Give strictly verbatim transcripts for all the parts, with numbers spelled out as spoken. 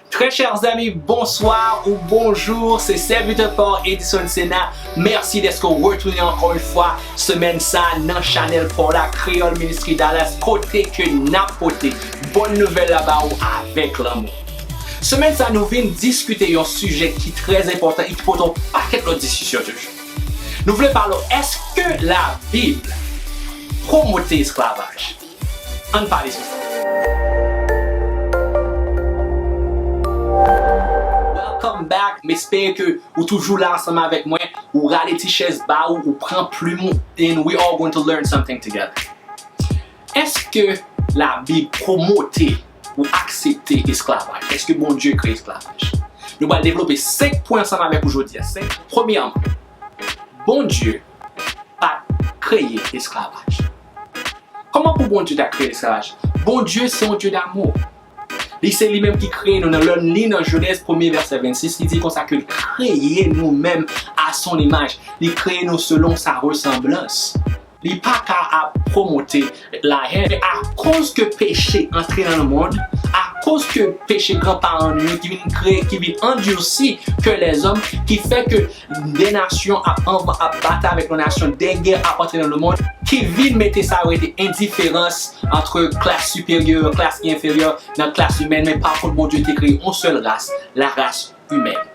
Très chers amis, bonsoir ou bonjour, c'est serviteur Paul Edison Sena. Merci d'être retourné encore une fois. Semaine ça, nan channel Paul la, Creole Ministry Dallas, kote ke n ap pote bonne nouvelle la ba ou avec l'amour. Semaine ça, nou vin discuter un sujet qui est très important et qui porte un paquet de discussion toujours. Nou vle pale, èske Labib pwomote esklavaj? Ann pale sou sa. Welcome back. M espere ke ou toujou la ansanm avèk mwen. Ou rale ti chèz ba ou, ou pran plim ou, and we all going to learn something together. Èske Labib pwomote ou aksepte esklavaj? Èske Bondye kreye esklavaj? Nou pral devlope senk pwen ansanm avèk ou jodi a. Senk. Premyèman, Bondye pa t kreye esklavaj. Kòman pou Bondye ta kreye esklavaj? Bondye se yon Dye damou. Li se li menm ki kreye nou. Nan, lè n li nan Jenèz premye vèsè vennsis, li di konsa ke l kreye nou menm à son image. Li kreye nou selon sa ressemblance. Li pa ka ap pwomote lahèn. Men akoz ke peche antre nan lemonn, akoz ke peche granparan nou yo ki vin kreye, ki vin andisi kè lèzòm, ki fè ke de nasyon ap, ap, ap batay avèk lòt nasyon, de gè ap antre nan lemonn, ki vin mete sa yo rele endiferans ant klas siperyè, klas ki enferyè nan klas imèn, men pa kont Bondye te kreye yon sèl ras, la race humaine.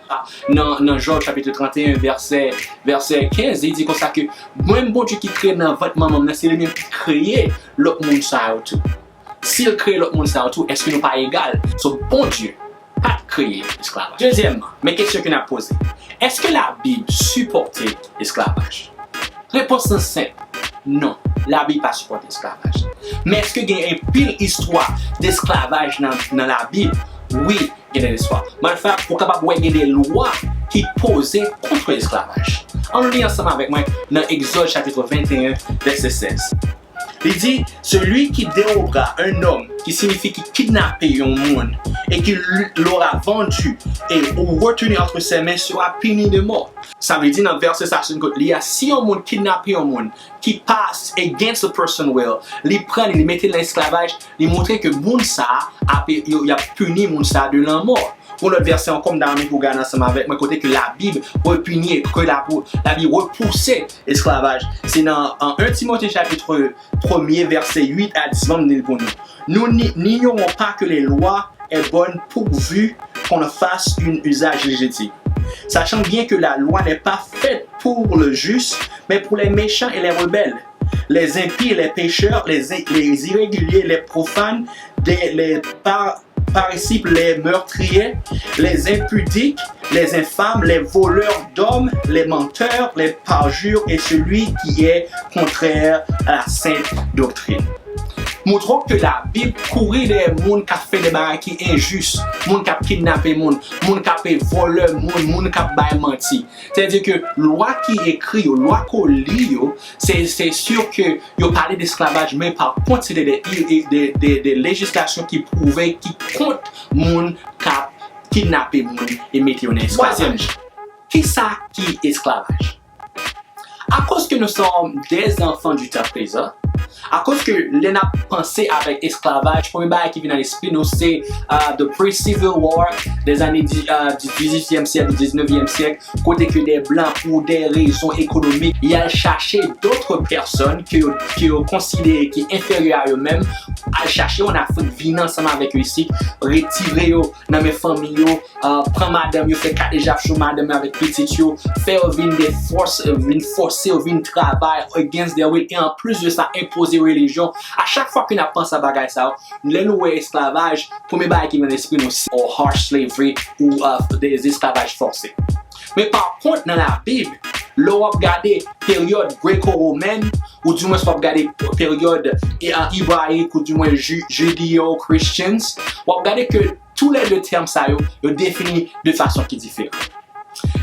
Nan, nan Jòb chapit trannteyen, vèsè, vèsè kenz, li di konsa ke mwen, Bondye ki kreye nan vant manman m nan, se li menm ki kreye lòt moun sa yo tou. Si l kreye lòt moun sa yo tou, èske nou pa egal? So, Bondye pa t kreye esklavaj. Dezyèmman, men kesyon ke n ap poze, èske Labib sipòte esklavaj? Repons lan senp, non, Labib pa sipòte esklavaj. Men èske gen anpil istwa desklavaj nan, nan Labib? Wi, gen de istwa. Matter of fact, ou kapab wè gen de lwa ki poze kont esklavaj. Ann li ansanm avèk mwen nan Egzòd chapit venteyen, vèsè sèz. Li di, celui qui dérobera un homme, ki siyifi ki kidnape yon moun, et qui l'aura vendu et ou retenu entre ses mains sera puni de mort. Sa vle di nan vèsè sa, si n kote li a, si yon moun kidnape yon moun ki pa against the person will, li pran li, li mete l nan esklavaj, li montre ke moun sa a, ap, yo, y ap pini moun sa a de lanmò. Yon lòt vèsè ankò, m ta renmen pou w gade ansanm avèk mwen, kote ke Labib repini, ke la, Labib repouse esklavaj. Se nan, an, en Timote chapit premye, vèsè uit a dis, ban m li l pou nou. Nous ni-, n'ignorons pas que les lois est bonne pourvu qu'on en fasse un usage légitime. Sachant bien que la loi n'est pas faite pour le juste, mais pour les méchants et les rebelles, les impies, les pécheurs, les, les irréguliers, les profanes, des, les par-, parricides, les meurtriers, les impudiques, les infâmes, les voleurs d'hommes, les menteurs, les parjures et celui qui est contraire à la sainte doctrine. Montre w ke Labib kouri dèyè moun k ap fè de bagay ki enjis, moun k ap kidnape moun, moun k ap vòlè moun, moun k ap bay manti. Sètadi ke lwa ki ekri yo, lwa ke w li yo, se, se si ke yo pale desklavaj, men pa kont, se de, de, de, de, de lejislasyon ki pwouve ki kont moun k ap kidnape moun e mete yo nan esklavaj. Twazyèm, kisa ki esklavaj? Akoz ke nous sommes des enfants du temps présent, akoz ke lè n ap panse avèk esklavaj, premye bagay ki vin nan lespri nou se, uh, the pre-Civil War, des années di-, uh, du dizuityèm syèk, du diznevyèm syèk, kote ke de blan, pou de rezon ekonomik, y al chache d'autres personnes ke yo, ke yo konsidere ki enferyè a yo menm, al chache yo an Afrik, vin ansanm avèk yo isit, retire yo nan men fanmi yo, uh, pran madanm yo, fè kat ejap sou madanm yo avèk pitit yo, fè yo vin de fòs, uh, vin fòse yo vin travay against their will, e anplis de sa, enpoze relijyon. A chak fwa ke n ap panse a bagay sa yo, lè nou wè esklavaj, premye bagay ki vin nan lespri nou, se, or harsh slavery, ou, uh, des esclavages forcés. Men pa kont, nan Labib, lè w ap gade peryòd Greco-Roman, ou dimwens w ap gade peryòd, e, uh, ebrayik, ou dimwens ju-, Judeo-Christians, w ap gade ke toulède tèm sa yo, yo defini de fason ki diferan.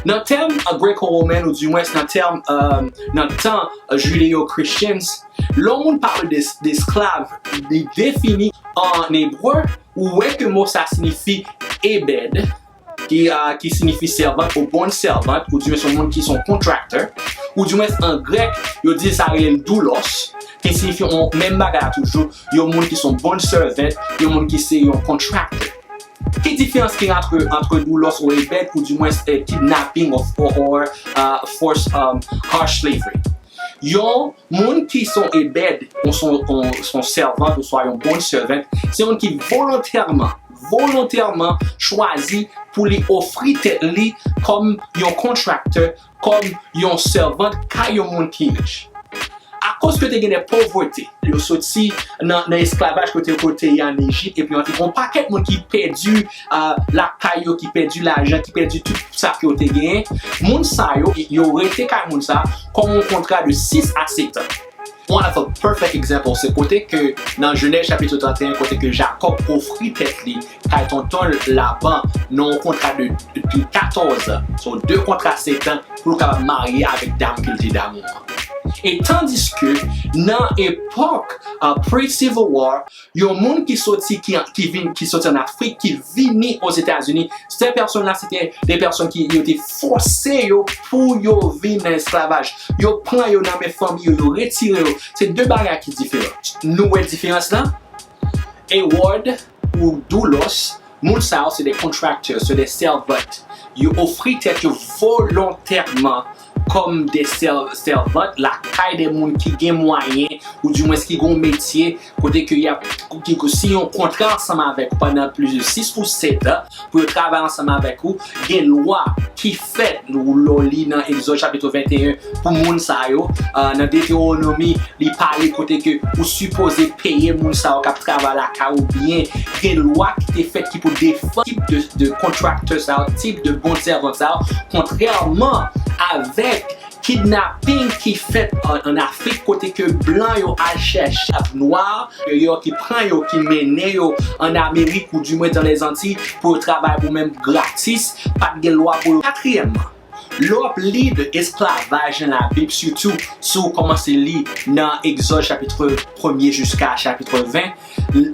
Nan tèm, uh, Greco-Roman, ou dimwens nan tèm, uh, nan tan, uh, Judeo-Christians, lè yon moun pale de, de esklav, li defini an ebre, ou wè ke mo sa siyifi ebed, ki, uh, ki siyifi sèvant, ou bondservant, ou dimwens yon moun ki se yon contractor, ou dimwens an grèk, yo di sa rele l doulos, ki siyifi yon menm bagay la toujou, yon moun ki se yon bondservant, yon moun ki se yon contractor. Ki diferans ki gen ant, ant doulos ou ebèd, ou dimwen eh, kidnapping of, or, or uh, force um, harsh slavery? Yon moun ki son ebèd, ou son, ou son sèvant, ou swa yon bond servant, se yon moun ki volontèman, volontèman chwazi pou li ofri tèt li kòm yon contractor, kòm yon sèvant kay yon moun ki rich. Akoz ke te gen de povrete, yo soti nan, nan esklavaj kote, kote yo te ye ann Ejip, epi yon pakèt moun ki pèdi uh, lakay yo, ki pèdi lajan, ki pèdi tout sa ke yo te genyen. Moun sa yo, yo rete kay moun sa kòm yon kontra de sis a sèt an. One of a perfect example, se kote ke nan Jenèz chapit trannteyen, kote ke Jakòb ofri tèt li kay tonton Laban nan yon kontra de, de katòz an. So, de kontra sèt an pou l kapab marye avèk dam ke l te damou an. E tandiske nan epòk uh, pre-Civil War, yon moun ki soti ki, ki vin ki soti an Afrik, ki vini Ozetazini, se pèsonn la se te de pèsonn ki yo te fòse yo pou yo vin nan esklavaj. Yo pran yo nan men fanmi yo, yo retire yo. Se de bagay ki diferan. Nou wè diferans lan? Edward ou Doulos, moun sa yo se de contractors, se de servant. Yo ofri tèt yo volontèman kòm de sèvant lakay de moun ki gen mwayen, ou dimwen ki gen yon metye kote ke y ap ki, ki siyen yon kontra ansanm avèk ou pandan plis de sis ou sèt an pou yo travay ansanm avèk ou. Gen lwa ki fèt, lè w li nan Egzòd chapit venteyen pou moun sa yo. Uh, nan Detewonomi, li pale kote ke ou sipoze peye moun sa yo k ap travay lakay ou byen. Gen lwa ki te fèt ki pou defann tip de, de contractor sa yo, tip de bond servant sa yo, kontrèman avèk kidnapping ki fèt an, an Afrik kote ke blan yo al chèche nwa yo ki pran yo, ki mennen yo an Amerik ou dimwen dan lèzantiy pou yo travay pou menm gratis, pa t gen lwa pou yo. Katriyèmman, lè w ap li de esklavaj nan Labib, sitou si w kòmanse li nan Egzòd chapit premye jiska chapit ven,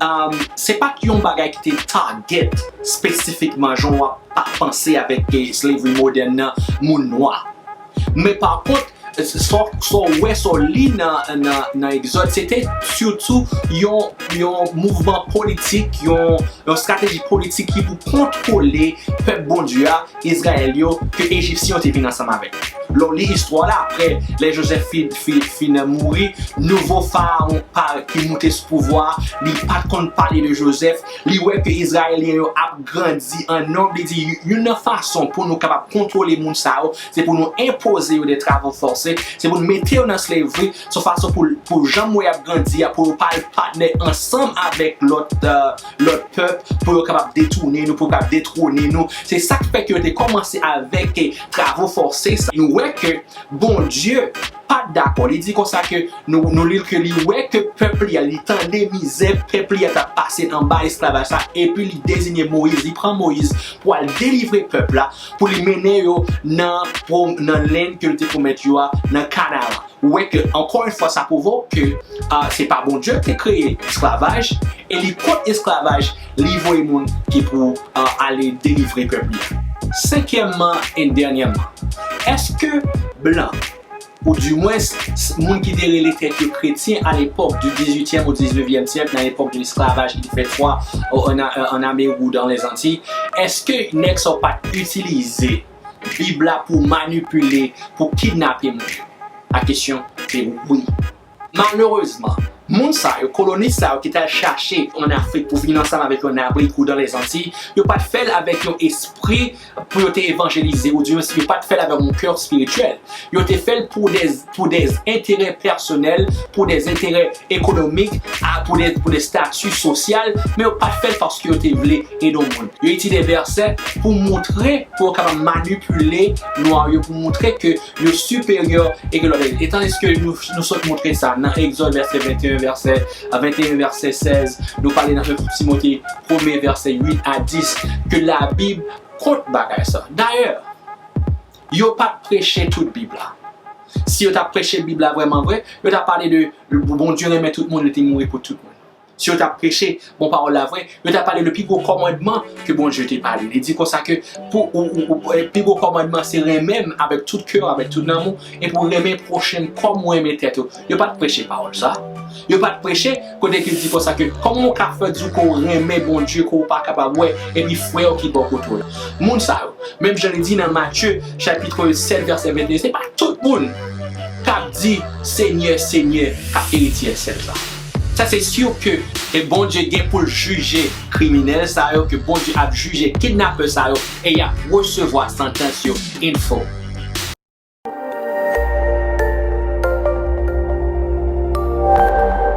um, se pa t yon bagay ki te target espesifikman jan w ap panse avèk eh, slavery modèn nan moun nwa. Men pa kont, sa w wè, sa w li nan, nan, nan Egzòd, se te sitou yon, yon mouvman politik, yon, yon estrateji politik ki pou kontwole pèp Bondye a, Izrayèl yo, ke Ejipsyen yo te vin ansanm avèk. Lè w li istwa la, apre lè Jozèf fin, fin, fin mouri, nouvo farawon pa, ki moute sou pouvwa, li pa t konn pale de Jozèf, li wè ke Izrayelyen yo ap grandi an nonb, li di youn nan fason pou nou kapab kontwole moun sa yo, se pou nou enpoze yo de travo fòse, se pou nou mete yo nan slavery, se yon fason pou, pou jan m wè y ap grandi a, pou yo pa al patnè ansanm avèk lòt, uh, lòt pèp, pou yo kapab detounen nou, pou yo kapab detwone nou. Se sa k fè ke yo te kòmanse avèk eh, travo fòse sa. Nou wè ke Bondye pa t dakò. Li di konsa ke nou, nou li l ke li wè ke pèp li a, li tande mizè pèp li a t ap pase anba esklavaj sa, epi li deziye Moyiz, li pran Moyiz pou al delivre pèp la, pou li mennen yo nan, nan lenn ke l te pwomèt yo a, nan Kanaran. Ou wè ke, ankò yon fwa, sa pwouve w ke uh, se pa Bondye ki te kreye esklavaj, e li kont esklavaj, li voye moun ki pou uh, ale delivre pèp li. Senkyèmman e dènyèman, èske blan, ou dimwens moun ki te rele tèt yo kretyen a lepòk di dizuityèm ou diznevyèm syèk, nan lepòk de lesklavaj ki te fèt swa an Amerik ou dan lèzantiy, èske nèg sa yo pa t itilize Bib la pou manipile, pou kidnape moun yo? La kesyon se wi. Malerezman, moun sa yo, koloniz sa yo ki t al chache an Afrik pou vin ansanm avèk yo an Amerik ou dan lèzantiy, yo pa t fè l avèk yon espri pou yo te evanjelize, ou dimwens yo pa t fè l avèk yon kè espirityèl. Yo te fè l pou de, pou de enterè pèsonèl, pou de enterè ekonomik, a, pou de, pou de stati sosyal, men yo pa t fè l paske yo te vle ede yon moun. Yo itilize vèsè pou montre, pou yo kapab manipile nwa yo, pou montre ke yo siperyè e ke lòt. E tandiske nou, nou sot montre sa nan Egzòd vèsè venteyen, vèsè, venteyen, vèsè sèz, nou pale nan Timote premye vèsè uit a dis, ke Labib kont bagay sa. Dayè, yo pa t preche tout Bib la. Si yo t ap preche Bib la vrèman vre, yo t ap pale de Bondye renmen tout moun, li te mouri pou tout moun. Si yo t ap preche bon pawòl la vre, yo t ap pale de pi gwo kòmandman ke Bondye te pale. Li di konsa ke pou ou, ou, ou, pi gwo kòmandman se renmen m avèk tout kè w, avèk tout nanm ou, e pou renmen pwochen kòm ou renmen tèt ou. Yo pa t preche pawòl sa. Yo pa t preche kote ke l di konsa ke kòman w ka fè di w ke w renmen Bondye ke w pa kapab wè epi frè w ki bò kote w la. Moun sa yo, menm jan li di nan Matye chapit sèt vèsè venteyen, se pa tout moun k ap di Senyè, Senyè k ap eritye syèl la. Sa se si ke e Bondye gen pou l jije kriminèl sa yo, ke Bondye ap jije kidnapè sa yo e y ap resevwa santans yo. Info.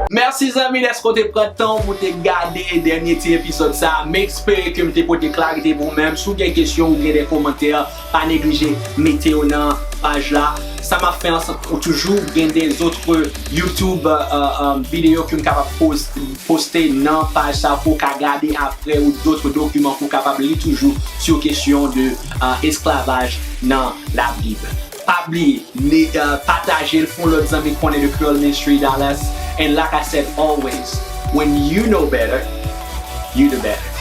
Mèsi zanmi dèske w te pran tan pou te gade dènye ti epizòd sa. M espere ke m te pote klarite pou ou menm. Si w gen kesyon ou gen de kòmantè, pa neglije mete yo nan paj la. Sa m ap fè ansanm ou toujou gen de zòt YouTube uh, uh, videyo ke m kapab poste nan paj sa pou w ka gade apre ou dòt dokiman pou w kapab li toujou sou kesyon de uh, esklavaj nan Labib. Pa bliye, ne, uh, pataje l pou lòt zanmi konnen de Creole Ministry Dallas. And like I said always, when you know better, you do better.